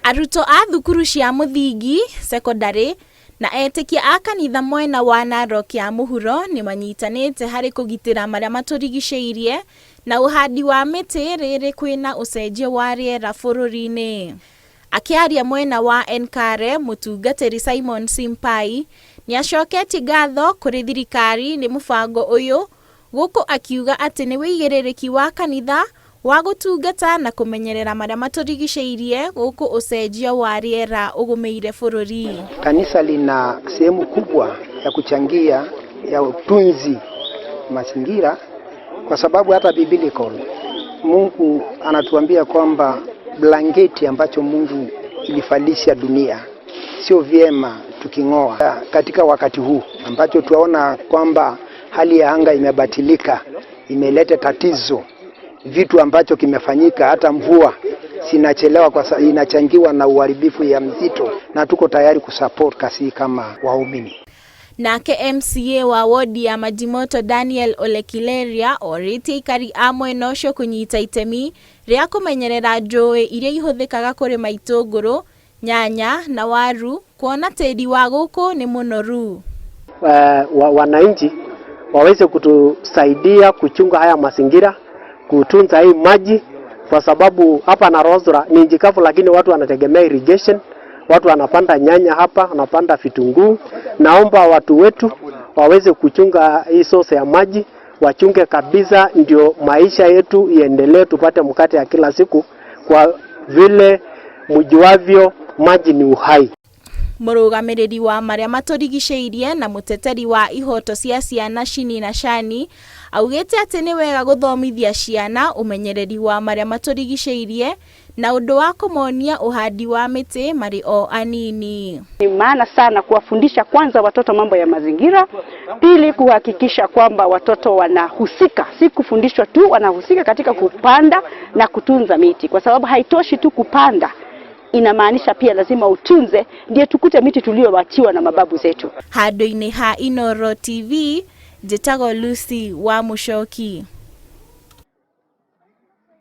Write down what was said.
Arutwo a thukuru cia mũthingi, cekondarĩ na etĩkia a kanitha mwena wa Narok ya mũhuro nĩ manyitanĩte harĩ kũgitĩra marĩa matũrigicĩirie na ũhandi wa mĩtĩ rĩrĩ kwĩna ũcenjia wa rĩera bũrũri-inĩ. Akĩaria mwena wa Enkare, mũtungatĩri Simon Simpai nĩacoketie ngatho kũrĩ thirikari nĩ mũbango ũyũ gũkũ akiuga atĩ nĩ wĩigĩrĩrĩki wa kanitha wa gũtungata na kũmenyerera marĩa matũrigicĩirie gũkũ ũcenjia wa rĩera ũgũmĩire bũrũri. Kanisa lina sehemu kubwa ya kuchangia ya utunzi mazingira, kwa sababu hata biblical Mungu anatuambia kwamba blanketi ambacho Mungu ilifalisha dunia sio vyema tuking'oa. Katika wakati huu ambacho tunaona kwamba hali ya anga imebatilika, imeleta tatizo, vitu ambacho kimefanyika, hata mvua sinachelewa kwa inachangiwa na uharibifu ya mzito, na tuko tayari kusupport kasi kama waumini. Nake MCA wa wodi ya Majimoto Daniel Olekileria orĩtie aikari a mwena ũcio kũnyita itemi rĩa kũmenyerera njũĩ iria ihũthĩkaga kũrĩma itũngũrũ, nyanya na waru kuona tĩri wa gũkũ nĩ mũnoru. Wananchi waweze kutusaidia kuchunga haya mazingira, kutunza hii maji, kwa sababu hapa Narok ni nchi kavu, lakini watu wanategemea irrigation. Watu wanapanda nyanya hapa, wanapanda vitunguu. Naomba watu wetu waweze kuchunga hii source ya maji, wachunge kabisa, ndio maisha yetu iendelee, tupate mkate ya kila siku, kwa vile mjuavyo maji ni uhai. Mũrũgamĩrĩri wa marĩa matũrigicĩirie na mũteteri wa ihoto cia ciana Shinina Shani augĩte atĩ nĩ wega gũthomithia ciana ũmenyereri wa marĩa matũrigicĩirie na ũndũ wa kũmonia ũhandi wa mĩtĩ marĩ o anini. Ni maana sana kuwafundisha kwanza watoto mambo ya mazingira, pili kuhakikisha kwamba watoto wanahusika, si kufundishwa tu, wanahusika katika kupanda na kutunza miti, kwa sababu haitoshi tu kupanda, inamaanisha pia lazima utunze, ndiye tukute miti tuliyowachiwa na mababu zetu. Handũ-inĩ ha Inooro TV, njĩtagwo Lucy wa Mũcoki.